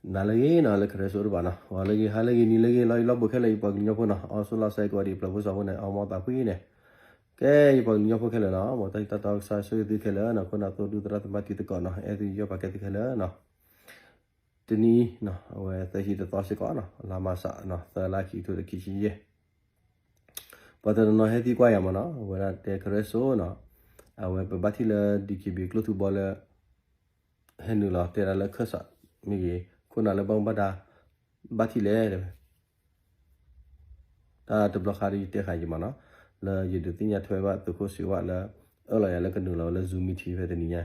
နၤလၢအဂ့ၤနီၤ လၢ Karen Show တဘၣ်နီၤ, ဂီၤလၢအဂ့ၤ ဟါလၢအဂ့ၤ နံၤလၢအဂ့ၤ လီၤအံၤလီၤဘူးခဲလၢာ် ယပှၤကလုာ်ကညီဖိနီၤ, အီစူလီၤစဲကဝီၤဒံး ပျၢၤဖိစီၤဖိန့ၣ် အီမီသးဖှံန့ၣ်, ကဲ ယပှၤကလုာ်ကညီဖိခဲလၢာ်နီၤ, မ်တၢ်စံးတၢ်တီကစၢ်ဆိၣ်ဂ့ၤသုခဲလၢာ်နီၤ, ခိၣ်နၢ်သိဒူသရၣ်သမါတံၤသကိးနီၤ, အဲၣ်သုယီၢ်ပာ်ကဲသုခဲလၢာ်နီၤ, တနံၤအံၤနီၤ အဝဲသၢဆံတသီစ့ၢ်ကီးနီၤ, လါမးစးနီၤ သၢလါခံကထိခံဆံယဲၢ် ပှၤတနီၤနီၤဟဲသံကွၢ်ယၤမးနီၤ, အဝဲဒၣ်တဲ Karen Show နီၤ, အဝဲပဘၣ်ထံၣ်လၢ DKBA ကျိၣ်ထူဘီလၢ ဟဲနုာ်လီၤတဲဒၣ်လၢခၢၣ်စးမ့ၢ်ဂ့ၤ, ခိၣ်နၢ်လၢဘၣ်မူဘၣ်ဒါ ဘၣ်ထံၣ်လဲၣ်တဲဝဲ တၢ်တဘျီဃီဒီးယတဲဃာ်ယံၤမးနီၤ, လၢယဒုးသ့ၣ်ညါထွဲဘၣ်သုးခိၣ်စံးဝါလၢ အၢၣ်လီၤယၤလၢကနုာ်လီၤဝဲလၢ Zoom meeting ဖဲတနံၤညါ,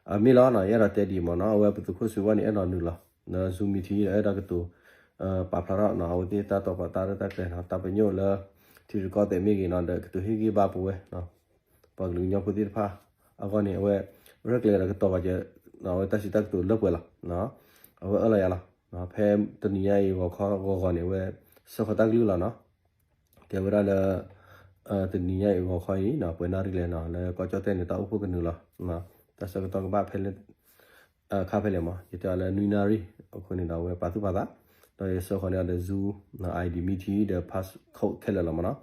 အမ့ၢ်လီၤနီၤ, ယအဲၣ်ဒိးတဲဒ်အံၤမးနီၤ, အဝဲပသုးခိၣ်စံးဝါန့ၣ် အဲၣ်ဒိးနုာ်လီၤ လၢ Zoom meeting ဒီးအဲၣ်ဒိးကတိၤ ပာ်ဖျါထီၣ်နီၤ, အဝဲသ့ၣ်တၢ်တိာ်ပာ်တၢ်ရဲၣ်တၢ်ကျဲၤနီၤ, တၢ်ပညိၣ်လၢ ထံရူၢ်ကီၢ်သဲးမ့ၢ်ဂ့ၤနီၤ, ဒီးကတိၤဟ့ၣ်ဂံၢ်ဘါပဝဲ ပှၤကလုာ်ကညီဖိသ့ၣ်တဖၣ်အဂီၢ်န့ၣ် အဝဲရဲၣ်ကျဲၤဒီးကတီၤပာ်စၢၤ အဝဲတၢ်စံးတၢ်ကတိၤလၢပှဲၤလီၤ. အဝဲအၢၣ်လီၤယၤလီၤ. ဖဲတနံၤညါအံၤဂီၤခီဂီၤဂီၤန့ၣ် အဝဲစၢဃီၤတၢ်ကလုၢ်လီၤနီၤ. တဲဝဲဒၣ်လၢ တနံၤညါအံၤဂီၤခီအံၤနီၤ ပှဲၤနၣ်ရံၣ်လဲၣ်နီၤ လၢကီၢ်ကၠီၣ်တဲၣ်န့ၣ် တၢ်အိၣ်ဖှိၣ်ကနုာ်လီၤ. တၢ်ဆၢကတီၢ်ကဘၣ်ဖဲလၢ ခါဖဲလဲၣ်မး ယတဲအီၤလၢနွံနၣ်ရံၣ် အဃိန့ၣ်ဒီး အဝဲပာ်သူၣ်ပာ်သး ဒီးယဆှၢဃီၤန့ၢ်အီၤဒီး Zoom ID မံထံဒီး passcode ခဲလၢာ်လီၤမးနီၤ.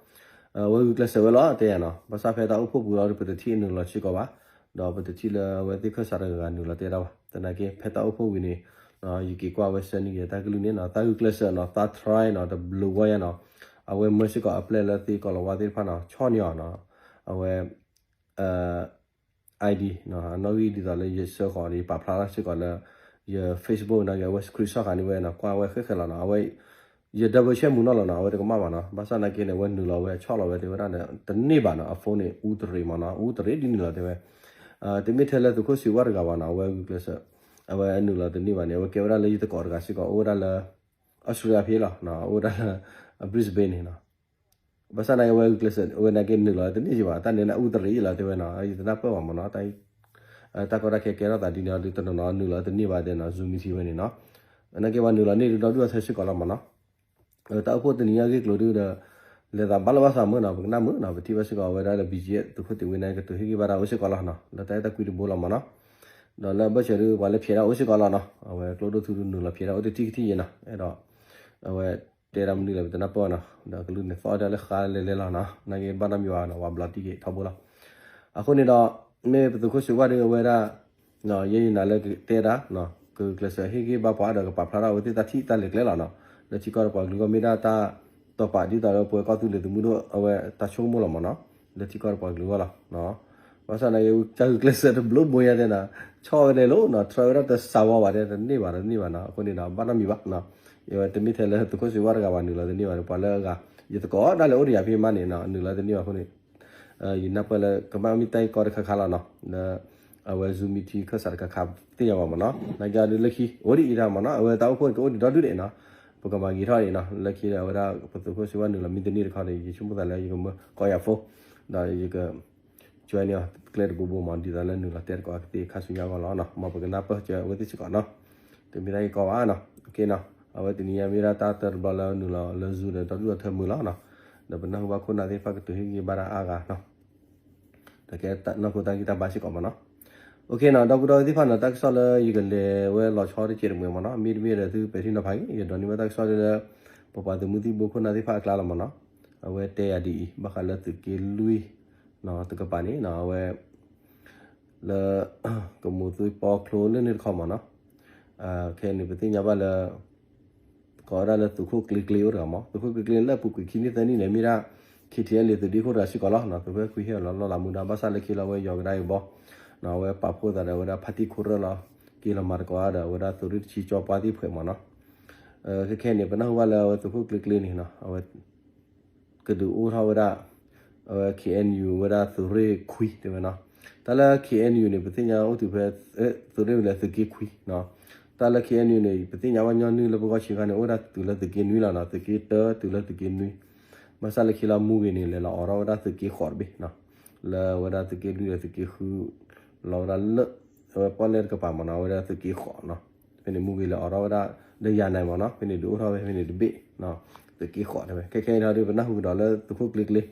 အဝဲဂုာ်ကျဲးစၢးဝဲလီၤ တဲယၤနီၤ. ဘၣ်ဆၣ်ဖဲတၢ်အိၣ်ဖှိၣ်ပူၤလီၤ ပတထံၣ်အနုာ်လီၤစ့ၢ်ကီးဘၣ်, ဒီးပတထံၣ်လၢအဝဲသ့ၣ်ခၢၣ်စးတဂၤဂၤနုာ်လီၤတဲဒၣ်ဘၣ်. သနာ်က့ ဖဲတၢ်အိၣ်ဖှိၣ်ဝံၤန့ၣ် ယက့ၤကွၢ်ဝဲဆၢနံၤက့ၤတၢ်ကလုၢ်န့ၣ်နီၤ တၢ်ဂုာ်ကျဲးစၢးနီၤ တၢ် try နီၤ တဘျုးဝဲယါနီၤ. အဝဲမၢစ့ၢ်ကီးအပျဲၢ်လၢသ့ကီးလီၤဝါသ့ၣ်တဖၣ်နီၤ ဆီၣ်န့ၢ်အီၤနီၤ. အဝဲ ID နီၤ အနီၣ်ဂံၢ်ဒ်သိးလၢယဆှၢဃီၤဒီး ယပာ်ဖျါထီၣ်စ့ၢ်ကီးလၢ ယ Facebook နီၤ က့ၤအဝဲ screenshot ဃာ်န့ၢ်ဝဲနီၤ ကွၢ်ဝဲဃဲဃဲလီၤနီၤ. အဝဲ ယ double check မုာ်နီၢ်လီၤနီၤ အဝဲတကမၣ်ဘၣ်နီၤ. ဘၣ်ဆၣ်သနာ်က့န့ၣ် အဝဲနုာ်လီၤဝဲဆီၣ်လီၤဝဲတဲဝဲဒၣ်န့ၣ် တန့ၢ်ဘၣ်နီၤ အ phone န့ၣ် အူတရံးမးနီၤ အူတရံးဒ်န့ၣ်လီၤတဲဝဲ. တမ့ၢ်ထဲလၢသုးခိၣ်စံးဝါတဂၤဘၣ်နီၤ အဝဲဂုာ်ကျဲးစၢး အဝဲနုာ်လီၤတန့ၢ်ဘၣ်န့ၣ် အဝဲကဲဝဲဒၣ်လၢယသကိးတဂၤစ့ၢ်ကီး အိၣ်ဝဲဒၣ်လၢ Australia ဖဲလီၤ အိၣ်ဝဲဒၣ်လၢ Brisbane န့ၣ်နီၤ. ဘၣ်ဆၣ်သနာ်က့ အဝဲဂုာ်ကျဲးစၢး အဝဲသနာ်က့နုာ်လီၤတန့ၢ်ဘၣ် တၢ်န့ၣ်န့ၣ် အူတရံးလီၤတဲဝဲနီၤ ယတနၢ်ပၢၢ်ဘၣ်မးနီၤ တၢ်ကီတၢ်ခဲကဲထီၣ်သးဒ်န့ၣ်ဒီး တနီၤနီၤနုာ်လီၤတန့ၢ်ဘၣ်တဲနီၤ Zoom meeting ဝဲန့ၣ်နီၤ. သနာ်က့ပှၤနုာ်လီၤန့ၢ်ဒီဒူၣ်အီၤထဲစ့ၢ်ကီးလီၤမးနီၤ. တၢ်အိၣ်ဖှိၣ်တနံၤညါအဂ့ၢ်ကျိၤဒုဒီး လဲၤသးဘၣ်လီၤဘၣ်စးမုာ်နီၤ ပကနၣ်မုာ်နီၤ ပထံၣ်ဘၣ်စ့ၢ်ကီး အဝဲဒၣ်လၢ BGF သုးခိၣ်သ့ၣ်ဝဲန့ၣ် ကတိၤဟ့ၣ်ဂံၢ်ဘါတၢ်အိၣ်စ့ၢ်ကီးလီၤနီၤ လၢတၢ်အဲၣ်တၢ်ကွံတဘိလီၤမးနီၤ. ဒီးလၢအဘၢၣ်စၢၤဒု ပှၤလၢဖျဲးတၢ်အိၣ်စ့ၢ်ကီးလီၤနီၤ အဝဲကျိဒိၣ်ထူဒိၣ်နုာ်လီၤဖျဲးတၢ်အိၣ်တထံၣ်ကထံၣ်ယဲနီၤ အဲၣ်ဒိး အဝဲတဲတၢ်မနုၤလဲၣ် ပတနၢ်ပၢၢ်နီၤ ဒီးကလူးန့ၣ်သီၣ်တၢ်လၢဃါလဲၤလဲၤလီၤနီၤ သနာ်က့ဘၣ်နီတမံၤဘၣ်နီၤ ပှၤဘျီတံၢ်က့ၤထီဘိလီၤ. အဃိန့ၣ်ဒီး မ့ၢ်ပသုးခိၣ်စံးဝါဒီးအဝဲဒၣ် ယဲယနာ်လၢကတဲဒၣ် ကကျဲးစၢးဟ့ၣ်ဂံၢ်ဘါပှၤဒီးကပာ်ဖျါထီၣ်အဝဲသ့ၣ်တၢ်ထံၣ်တၢ်လဲၤကျဲလီၤနီၤ. လၢထံကီၢ်ဒီးပှၤကလုာ်အဂီၢ်မ့ၢ်ဒၣ်တၢ်တိာ်ပာ်ဒ်သိးလၢပဝဲကီၢ်သူလ့ၤသုးမုၢ်ဒိၣ်အဝဲတၢ်ဆိကမိၣ်လီၤမးနီၤ လၢထံကီၢ်ဒီးပှၤကလုာ်အဂီၢ်လီၤ. ဘၣ်ဆၣ်သနာ်က့ တၢ်ဂုာ်ကျဲးစၢးတဘျုးဘိညါတဲနီၤ ဆီၣ်ဝဲဒၣ်လိၤနီၤ try ဝဲဒၣ်တစးဝါဘၣ်တဲ တန့ၢ်ဘၣ်တန့ၢ်ဘၣ်နီၤ. အဃိန့ၣ်ဒီး ဘၣ်နီတမံၤဘၣ် ယဝဲတမ့ၢ်ထဲလၢသုးခိၣ်စံးဝါတဂၤဘၣ်နုာ်လီၤတန့ၢ်ဘၣ် ပှၤလၢအဂၤ ယသကိးဒၣ်လဲာ်အိၣ်ဒီးယၤဖဲမးန့ၣ် နုာ်လီၤတန့ၢ်ဘၣ်အဃိန့ၣ် ယနၢ်ပၢၢ်လၢကဘၣ်မ့ၢ်တၢ်အံၤကီတခါခါလီၤနီၤ လၢ အဝဲ Zoom meeting ခၢၣ်စးတခါခါသ့ၣ်ညါဘၣ်မးနီၤ သနာ်က့ဒီးလၢခံ အိၣ်ဒ်အံၤဒၣ်မးနီၤ အဝဲတၢ်အိၣ်ဖှိၣ်န့ၣ်ကအိၣ်ဒံးဒီဒူၣ်ဒံးနီၤ ပကမၤဂ့ၤထီၣ်အံၤနီၤ လၢခံဒီးအဝဲဒၣ် ပသုးခိၣ်စံးဝါနုာ်လီၤမ့ၢ်တန့ၢ်တခီန့ၣ် ယဆိကမိၣ်သးလၢယကမၢကီယၤ phone ဒီးယက join န့ၢ်အီၤကျဲတဘိဘိမး ဒ်သိးလၢနုာ်လီၤတဲသကိးကသ့ၣ်ခါဆူညါအဂီၢ်လီၤနီၤ မ်ပကနၢ်ပၢၢ်စၢၤအဝဲသ့ၣ်စ့ၢ်ကီးနီၤ တမ့ၢ်တၢ်ဂ့ၢ်ကီဘၣ်နီၤ အဝဲတနံၤညါမ့ၢ်ဒၣ်တၢ်တၢတဘျီလၢနုာ်လီၤလၢ Zoom ဒီးဒီဒူၣ်ဒီထၢမုာ်လီၤနီၤ ဒီးပနၢ်ဟူဘၣ်ခိၣ်နၢ်သ့ၣ်တဖၣ်ကတိၤဟ့ၣ်ဂံၢ်ဘါတၢ်အါဂၤနီၤ ဒီးကဲနီၢ်ခိတၢ်ဂံၢ်တၢ်ဘါစ့ၢ်ကီးမးနီၤ OK နီၤ ဒီပုၢ်ဒီဝဲၢ်သ့ၣ်တဖၣ်နီၤ တၢ်ကစီၣ်လၢယကလဲၤဝဲလီၤဆီတကဲးတမှဲၤမးနီၤ မ့တမ့ၢ်ဒီးသုပဲာ်ထံနီၤဖးက့ၤ ယဒိးန့ၢ်ဘၣ်တၢ်ကစီၣ်လၢ ပပှၤသုးမုၢ်သံၣ်ဘိခိၣ်နၢ်သ့ၣ်တဖၣ်အကျါလီၤမးနီၤ အဝဲတဲယၤဒ်အံၤ ဘၣ်ဃးလၢသုးက့လွံၢ် တကပၤန့ၣ်နီၤ အဝဲ လၢ ကမိၢ်သွံပီချိလၢန့ၣ်တခီမးနီၤ ခဲအံၤန့ၣ် ပသ့ၣ်ညါဘၣ်လၢ ကိးဝဲဒၣ်လၢသုးခိၣ်ကျ့ကျ့အိၣ်တဂၤမး သုးခိၣ်ကျ့ကျ့လၢအပူၤကွံာ်ခံနံၣ်သၢနံၣ်န့ၣ် မ့ၢ်ဒၣ် KTLA သုးဒ့ခိၣ်တဂၤစ့ၢ်ကီးလီၤ သုးခိၣ်ကွံာ်ဟ့ၣ်အီၤလီၤလီၢ်လၤမူဒါ ဘၣ်ဆၣ်လၢခံလီၤအဝဲယီၤကဒါအံၤဘီ အဝဲပာ်ဖှိၣ်သးဒီးဝဲဒၣ်ဖါတံၢ်ခိၣ်ရၢၢ်လီၤ က့ၤလီၤမၤသကိးဒီးဝဲဒၣ်သုးရ့ၣ်တဆံကၠီပှၢ်သ့ၣ်ဖှဲးမးနီၤ ခဲခဲအံၤန့ၣ် ပနၢ်ဟူဘၣ်လၢအဝဲသုးခိၣ်ကျ့ကျ့န့ၣ်နီၤ အဝဲ ကဒုးအိၣ်ထီၣ်ဝဲဒၣ် အဝဲ KNU ဝဲဒၣ်သုးရ့ၣ်ခွံတဲဝဲနီၤ တၢ်လၢ KNU န့ၣ် ပသ့ၣ်ညါအိၣ်တုၤဖဲ သုးရ့ၣ်ဝံၤလၢသုးက့ခွံနီၤ တၢ်လၢ KNU န့ၣ် ပသ့ၣ်ညါဘၣ်ညီနုၢ်လၢပဂီၢ်ဆံးခါန့ၣ် အိၣ်ဝဲဒၣ်တုၤလၢသုးက့နွံလီၤနီၤ သုးက့တၢတုၤလၢသုးက့နွံ ဘၣ်ဆၣ်လၢခံလီၤမူဂ့ၤန့ၣ် လဲၤလီၤအိးထီၣ်ဝဲဒၣ်သုးက့ဃိးတဘ့ၣ်နီၤ လၢဝဲဒၣ်သုးက့လွံၢ်ဒီးသုးက့ဃု လီၤဝဲဒၣ်လၢ အဝဲပီၣ်လဲၣ်တကပၤမးနီၤ အဝဲဒၣ်သုးက့ဃိးနီၤ ဖဲန့ၣ်မူဂ့ၤလဲၤအိးထီၣ်ဝဲဒၣ် ဒီးယၤနၤမးနီၤ ဖဲန့ၣ်ဒုးအိၣ်ထီၣ်ဝဲဖဲန့ၣ်တဘ့ၣ် သုးက့ဃိးတဲဝဲ ခဲခဲအံၤဒီး ပနၢ်ဟူကဒီးလၢသုးခိၣ်ကျ့ကျ့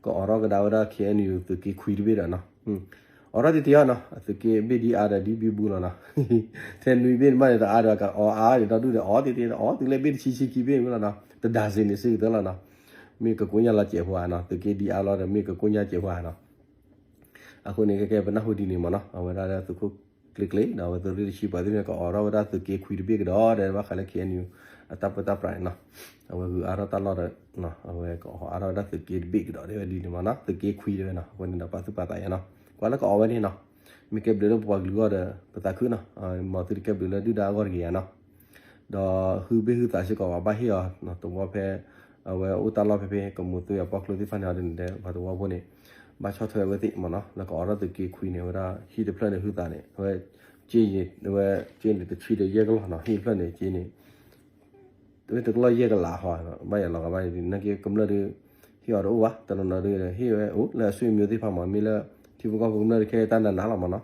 ကအိးထီၣ်ကဒါဝဲဒၣ် KNU သုးက့ခွံတဘ့ၣ်ဒီးနီၤ အီၣ်ထီၣ်တ့ၢ်တ့ၢ်အီၤနီၤ, အသုးက့ဘ့ၣ်ဒ်အါဒီးဒ်ဘံဘူလီၤနီၤ, ထဲနွံဘ့ၣ်မးန့ၣ် တအါဒီးအီၣ်အါန့ၣ် ဒီဒူၣ်ဒီးအီၣ်တ့ၢ်တ့ၢ်အီၣ် သုးလၢဘ့ၣ်တဆံဆံခံဘ့ၣ်ဝဲလီၤနီၤ, တဒါစ့န့ၣ် စုကတၢၢ်လီၤနီၤ, မ့ၢ်ကကိညၢ်လီၤစဲးဖိဧါနီၤ, သုးက့ဒ်အါလီၤဒီးမ့ၢ်ကကိညၢ်စဲးဖိဧါနီၤ, အဃိန့ၣ် ကဲကဲပနၢ်ဟူဒ်န့ၣ်မးနီၤ, အဝဲဒၣ်လၢသုးခိၣ်ကျ့ကျ့ ဒီးအဝဲသုးရ့ၣ်တဆံပှၤသ့ၣ်န့ၣ် ကအီၣ်ထီၣ်ဝဲဒၣ်သုးက့ခွံတဘ့ၣ်ကဒီး တဲဘၣ်ဃးလၢ KNU အတၢ်ပၢတၢ်ပြးန့ၣ်နီၤ, အဝဲဂုၤအါထီၣ်တၢ်လီၢ်ဒီး အဝဲကအီၣ်အါထီၣ်ဝဲဒၣ်သုးက့တဘ့ၣ်ကဒီး တဲဝဲဒ်န့ၣ်မးနီၤ, သုးက့ခွံတဲဝဲနီၤ, အဃိန့ၣ်ဒီးပာ်သူၣ်ပာ်သးယါနီၤ, ကွၢ်လၢကအီၣ်ဝဲန့ၣ်နီၤ, မ့ၢ်ကဲဘျုးလၢပပှၤကလုာ်အဂီၢ်ဒီး ပသးခုနီၤ, မ်သုတကဲဘျုးလၢဒုၣ်ဒါအဂီၢ်တဂ့ၤယါနီၤ ဒီးဟုဘ့ၣ်ဟုသးစ့ၢ်ကီးဘၣ် ဘၣ်ဟ့ၣ်အီၤ တဝီဖဲ အဝဲအိၣ်တၢ်လီၢ်ဖဲဖဲ ကမူၤသွ့အပီၣ်ကျိသ့ၣ်တဖၣ်န့ၣ်အီၤဒ်န့ၣ်ဒီး ပှၤတဝီဖိန့ၣ် ဘၣ်ဆီၣ်ထွဲအဝဲသ့ၣ်မးနီၤ, လၢကအီၣ်ထီၣ်သုးက့ခွံန့ၣ် အဝဲဒၣ်ဟံၣ်တဖျၢၣ်န့ၣ်ဟုသးန့ၣ် အဝဲ က့န့ၣ် အဝဲက့န့ၣ်တဆံဒီးယဲၢ်ကလီၢ်နီၤ, ဟံၣ်တဖျၢၣ်န့ၣ် က့န့ၣ် တဝဲတကလီၢ်ယဲၢ်ကလးဟီ, ဘၣ်ယၤလီၤဂာ်ဘၣ်န့ၣ် နာ်က့ကမျၢၢ်ဒီး ဟ့ၣ်အီၤတအိၣ်ဘၣ်, တနီၤနီၤဒီး ဟ့ၣ်ဝဲအိၣ်လၢအဆွေမျိုးသ့ၣ်တဖၣ်မး, မ့ၢ်လၢ ထံဖိကီၢ်ဖိကမျၢၢ်ဒီး ခဲအံၤတၢ်နးနးလီၤမးနီၤ,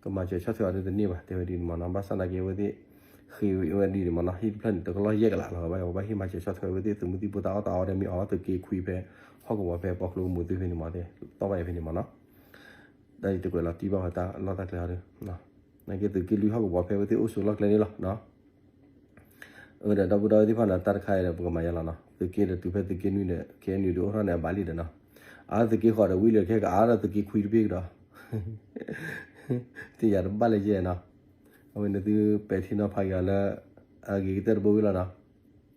ကမၤစၢၤဆီၣ်ထွဲအီၤဒီးတန့ၢ်ဘၣ် တဲဝဲဒ်န့ၣ်မးနီၤ, ဘၣ်ဆၣ်နာ်က့အဝဲသ့ၣ် ဃ့ဝဲဒ်န့ၣ်မးနီၤ, ဟံၣ်တဖျၢၣ်န့ၣ် တကလီၢ်ယဲၢ်ကလးလီၤဂာ်ဘၣ်, ပဘၣ်ဟ့ၣ်မၤစၢၤဆီၣ်ထွဲအဝဲသ့ၣ် သုးမုၢ်သံၣ်ဘိတၢ်အီၣ်တၢ်အီဒီးမ့ၢ်အီၣ်ဝဲသုးက့ခွံဖဲ ဟီၣ်ကဝီၤဖဲပီၣ်ကျိကမူၤသွ့ဖဲန့ၣ်မး, တီၢ်ဘၣ်ယၤဖဲန့ၣ်မးနီၤ, ဒီးယတကွဲးလီၤတံၢ်ဘၣ်ဝဲတၢ်လီၢ်တၢ်ကျဲအီၤဒီး နာ်က့သုးက့လွံၢ်ဟီၣ်ကဝီၤဖဲအဝဲသ့ၣ်အိၣ်ဆိးလီၢ်ကျဲန့ၣ်လီၤ. အဝဲဒီးဒီပုၢ်ဒီဝဲၢ်သ့ၣ်တဖၣ်န့ၣ် တၢ်တခါအံၤဒီး ပကမၤယါလီၤနီၤ, သုးက့ဒီးတုၤဖဲသုးက့နွံဒီး KNU ဒီးအိၣ်ထီၣ်န့ၣ် အဘၣ်လံဒီးနီၤ, အသုးက့ဃိးဒီးဝံၤလၢခဲကအါဒီးသုးက့ခွံတဘ့ၣ်ကဒီး, သ့ၣ်ညါတဘၣ်လၢယဲၢ်နီၤ, အဝဲန့ၣ်သုပဲာ်ထံနီၤဖးက့ၤအီၤလၢ အဂ့ၤကတၢၢ်တဘိဝံၤလီၤနီ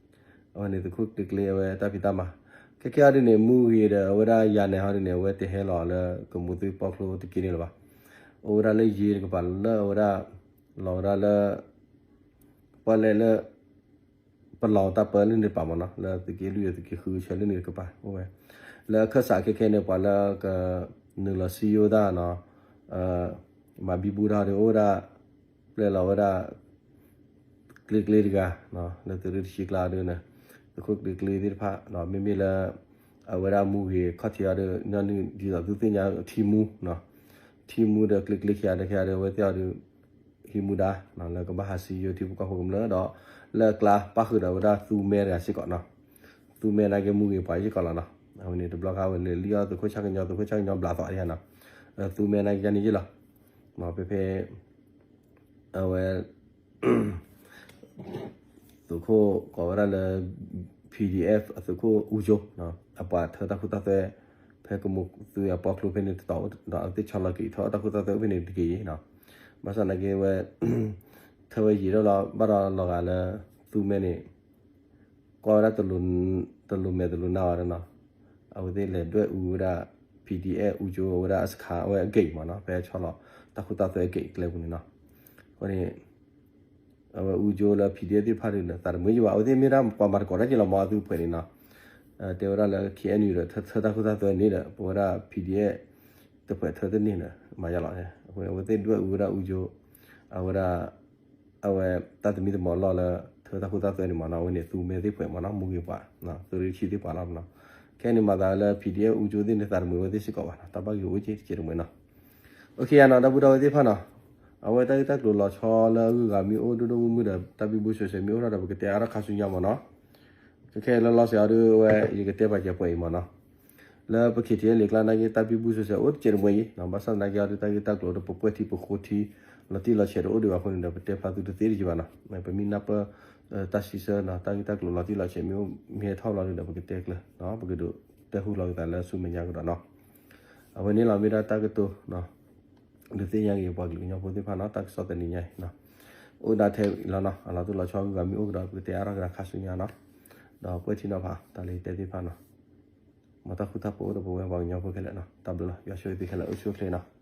ၤ. အဝဲန့ၣ်သုးခိၣ်ကျ့ကျ့အဝဲတၢ်ဖံးတၢ်မၤ, ခဲခဲအံၤဒ်န့ၣ် မူဂ့ၤဒီးအဝဲဒၣ်ယၤနဲၤဟီဒ်န့ၣ် အဝဲတဟဲလီၤလၢကမူၤသွ့ပီၣ်ကျိတက့ၢ်န့ၣ်လၢၤဘၣ်, အိၣ်ဝဲဒၣ်လၢယ့တကပၤလၢအဝဲဒၣ် လီၤဝဲဒၣ်လၢ ပီၣ်လဲၣ်လၢ ပလီၤတၢ်ပၢလၢန့ၣ်တကပၤမးနီၤ, လၢသုးက့လွံၢ်ဒီးသုးက့ဃုဆၢလၢန့ၣ်တကပၤအိၣ်ဝဲ, လၢအခၢၣ်စးခဲခဲန့ၣ် ပှၤလၢကနုာ်လီၤစံယိၣ်တၢ်နီၤ, မၤဘံဘူတၢ်ဒီးအိၣ်ဝဲဒၣ် ပျဲလီၤဝဲဒၣ် ကျ့ကျ့တဂၤ လၢသုးရ့ၣ်တဆံကျါဒ်န့ၣ်, သုးခိၣ်ကျ့ကျ့သ့ၣ်တဖၣ် မ့မ့ၢ်လၢ အဝဲဒၣ်မူဂ့ၤခီၣ်ထံးအီၤဒီး ညီနုၢ်ဒ်သိးသုသ့ၣ်ညါထံမူ, ထံမူဒီးကျ့ကျ့ခံဂၤဒီးခံဂၤဒီး အဝဲသ့ၣ်အီၤဒီး ဟံးမူဒါ လၢကဘၣ်ဟးစံယိၣ်ထံဖိကီၢ်ဖိကမျၢၢ်ဒီး လၢအကျါပၣ်ဃုာ်ဒီးဝဲဒၣ်သူမဲတဂၤစ့ၢ်ကီးနီၤ, သူမဲနာ်က့မူဂ့ၤပှၤစ့ၢ်ကီးလီၤနီၤ, အဝဲန့ၣ်တဘျီခါဝဲလၢလံအီၤသုးခိၣ်ဆၣ်ကညီ သုးခိၣ်ဆၣ်ကညီဘျးသီးဒ်နီၤ, သူမဲနာ်က့န့ၣ်ယ့ၢ်လီၤ, ဖဲဖဲ အဝဲ သုးခိၣ်ကိးဝဲဒၣ်လၢ PDF အသုးခိၣ်အူကၠိ အပှၤထၢတၢ်ခိတၢ်သွဲ ဖဲကမူၤသွ့အပီၣ်ကျိဖဲန့ၣ်တတီၤ ဒီးအဝဲသ့ၣ်ဆီလီၤက့ၤထၢတၢ်ခိတၢ်သွဲအိၣ်ဖဲန့ၣ်တက့ၢ်နီၤ, ဘၣ်ဆၣ်နာ်က့ဝဲ ထၢဝဲယံာ်ထီၣ်လီၤ ဘၣ်ဒီးလီၤဂာ်လၢ သူမဲန့ၣ် ကွၢ်ဝဲဒၣ် တလိၤမဲာ်တလိၤနါဝဲဒၣ်နီၤ, အဝဲသ့ၣ်လဲၤဒွဲၣ်အူဝဲဒၣ် PDF အူကၠိဝဲဒၣ်အစခါ အဝဲအဂ့ၢ်မးနီၤ ဖဲဆီလီၤတၢ်ခိတၢ်သွဲအဂ့ၢ်အကျဲပူၤန့ၣ်နီၤ, အဃိန့ၣ် အဝဲအူကၠိလၢ PDF သ့ၣ်တဖၣ်ဒ်န့ၣ် သးတမုာ်ယံၤဘၣ် အဝဲသ့ၣ်မ့ၢ်ဒၣ်ပှၤမၤသကိးတၢ်က့လီၤမး အသုးပှဲၤန့ၣ်နီၤ, တဲဝဲဒၣ်လၢ KNU ဒီးထၢတၢ်ခိတၢ်သွဲန့ၣ်ဒီး ပဝဲဒၣ် PDF တပှဲၤထၢတန့ၢ်ဒီး မၤယါလီၤ, အဃိန့ၣ် အဝဲသ့ၣ်ဒွဲၣ်အူဝဲဒၣ်အူကၠိ အဝဲဒၣ် အဝဲတၢ်သမံသမိးလီၢ်လၢ ထၢတၢ်ခိတၢ်သွဲန့ၣ်မးနီၤ, အဝဲန့ၣ်သူမဲသ့ၣ်ပှဲၤမးနီၤ မူဂ့ၤပှၤ သုးရ့ၣ်တဆံသ့ၣ်ပှၤလီၤနီၤ, ခဲအံၤန့ၣ်မၤသးလၢ PDF အူကၠိသ့ၣ်န့ၣ် သးတမုာ်ဝဲသ့ၣ်စ့ၢ်ကီးဘၣ်နီၤ, တၢ်ဘၣ်ဂ့ၤအိၣ်က့ၤတကဲးတမှဲၤနီၤ, အိၣ်ခ့ယါနီၤ ဒီပုၢ်ဒီဝဲၢ်သ့ၣ်တဖၣ်နီၤ, အဝဲတၢ်ဂ့ၢ်တၢ်ကျိၤလီၤဆီလၢအဂုၤအဂၤမ့ၢ်အိၣ်ဒိၣ်ဒိၣ်မုၢ်မုၢ်ဒီး တၢ်ဘံဘူဆိးဆဲးမ့ၢ်အိၣ်ထီၣ်ဒီး ပကတဲအါထီၣ်ခါဆူညါမးနီၤ, ခဲခဲလၢလီၤစဲးအီၤဒ်ဝဲ ယကတဲပာ်စဲးပှဲၤအံၤမးနီၤ လၢပ KTLA ကျါနာ်က့ တၢ်ဘံဘူဆိးဆဲးအိၣ်တကဲးတမှဲၤအံၤ, ဘၣ်ဆၣ်သနာ်က့အီၤဒ်တၢ်ဂ့ၢ်တၢ်ကျိၤဒီး ပပှဲၤထံပဃိထံ လီၤတံၢ်လီၤဆဲးတအိၣ်ဒံးဘၣ်အဃိန့ၣ်ဒီး ပတဲဖျါသုတသ့တယံၤဘၣ်နီၤ, ပမ့ၢ်နၢ်ပၢၢ် တၢ်စံးဆၢနီၤ တၢ်ဂ့ၢ်တၢ်ကျိၤလီၤတံၢ်လီၤဆဲးမ့ၢ်အိၣ်မ့ၢ်ဟဲထီၣ်လီၤဒီး ပကတဲကျၢၤ ပကဒုးတဲဟူလီၤက့ၤသးလၢဆူမဲာ်ညါကဒီးနီၤ, အဝဲန့ၣ်လီၤမ့ၢ်ဒၣ်တၢ်ကတိၤ ဒုးသ့ၣ်ညါက့ၤပှၤကလုာ်ကညီဖိသ့ၣ်တဖၣ်နီၤ တၢ်ကစီၣ်တနံၤညါအံၤ, အိၣ်ဒၣ်ထဲအံၤလီၤနီၤ အလီၤတိၢ်လီၤဆီဂုၤဂၤမ့ၢ်အိၣ်ကဒီး ပကတဲအါထီၣ်ကဒီးခါဆူညါနီၤ, ဒီးပှဲၤထံနီၤဖး တၢ်လၢယတဲသ့ၣ်တဖၣ်နီၤ, မ်တၢ်ဃူတၢ်ဖိးအိၣ်ဒီးပဝဲပှၤကညီဖိခဲလၢာ်နီၤ, တၢ်ဘျုးလီၤ ယွၤဆိၣ်ဂ့ၤသုခဲလၢာ် အိၣ်ဆူၣ်အိၣ်ချ့နီၤ.